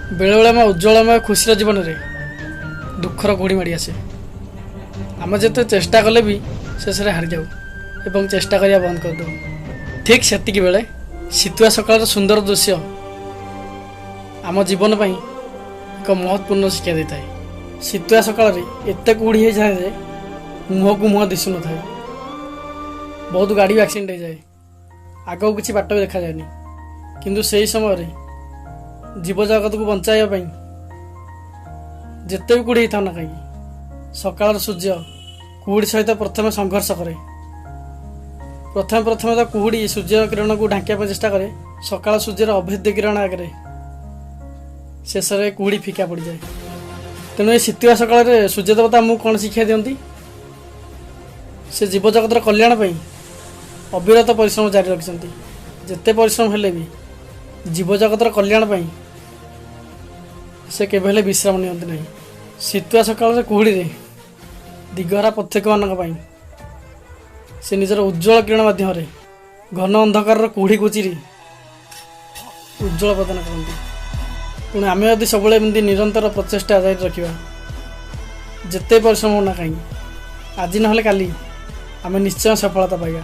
ବେଳେବେଳେ ଆମ ଉଜ୍ଜ୍ୱଳମୟ ଖୁସିର ଜୀବନରେ ଦୁଃଖର କୁହୁଡ଼ି ମାଡ଼ି ଆସେ। ଆମେ ଯେତେ ଚେଷ୍ଟା କଲେ ବି ଶେଷରେ ହାରିଯାଉ ଏବଂ ଚେଷ୍ଟା କରିବା ବନ୍ଦ କରିଦେଉ। ଠିକ୍ ସେତିକି ବେଳେ ଶୀତୁଆ ସକାଳର ସୁନ୍ଦର ଦୃଶ୍ୟ ଆମ ଜୀବନ ପାଇଁ ଏକ ମହତ୍ତ୍ୱପୂର୍ଣ୍ଣ ଶିକ୍ଷା ଦେଇଥାଏ। ଶୀତୁଆ ସକାଳରେ ଏତେ କୁହୁଡ଼ି ହେଇଥାଏ ଯେ ମୁହଁକୁ ମୁହଁ ଦିଶୁନଥାଏ, ବହୁତ ଗାଡ଼ି ବି ଆକ୍ସିଡେଣ୍ଟ ହେଇଯାଏ, ଆଗକୁ କିଛି ବାଟ ବି ଦେଖାଯାଏନି। କିନ୍ତୁ ସେହି ସମୟରେ ଜୀବଜଗତକୁ ବଞ୍ଚାଇବା ପାଇଁ ଯେତେ ବି କୁହୁଡ଼ି ହେଇଥାଉ ନା କାହିଁକି, ସକାଳର ସୂର୍ଯ୍ୟ କୁହୁଡ଼ି ସହିତ ପ୍ରଥମେ ସଂଘର୍ଷ କରେ। ପ୍ରଥମେ ପ୍ରଥମେ ତ କୁହୁଡ଼ି ସୂର୍ଯ୍ୟର କିରଣକୁ ଢାଙ୍କିବା ପାଇଁ ଚେଷ୍ଟା କରେ। ସକାଳ ସୂର୍ଯ୍ୟର ଅଭେଦ୍ୟ କିରଣ ଆଗରେ ଶେଷରେ କୁହୁଡ଼ି ଫିକା ପଡ଼ିଯାଏ। ତେଣୁ ଏ ଶୀତୁଆ ସକାଳରେ ସୂର୍ଯ୍ୟ ଦେବତା ଆମକୁ କ'ଣ ଶିକ୍ଷା ଦିଅନ୍ତି? ସେ ଜୀବଜଗତର କଲ୍ୟାଣ ପାଇଁ ଅବିରତ ପରିଶ୍ରମ ଜାରି ରଖିଛନ୍ତି। ଯେତେ ପରିଶ୍ରମ ହେଲେ ବି ଜୀବଜଗତର କଲ୍ୟାଣ ପାଇଁ ସେ କେବେ ହେଲେ ବିଶ୍ରାମ ନିଅନ୍ତି ନାହିଁ। ଶୀତୁଆ ସକାଳରେ କୁହୁଡ଼ିରେ ଦିଗହରା ପଥିକମାନଙ୍କ ପାଇଁ ସେ ନିଜର ଉଜ୍ଜ୍ୱଳ କିରଣ ମାଧ୍ୟମରେ ଘନ ଅନ୍ଧକାରର କୁହୁଡ଼ିକୁ ଚିରି ଉଜ୍ଜ୍ୱଳ ପ୍ରଦାନ କରନ୍ତି। ତେଣୁ ଆମେ ଯଦି ସବୁବେଳେ ଏମିତି ନିରନ୍ତର ପ୍ରଚେଷ୍ଟା ଜାରି ରଖିବା, ଯେତେ ପରିଶ୍ରମ ହେଉନା କାହିଁକି, ଆଜି ନହେଲେ କାଲି ଆମେ ନିଶ୍ଚୟ ସଫଳତା ପାଇବା।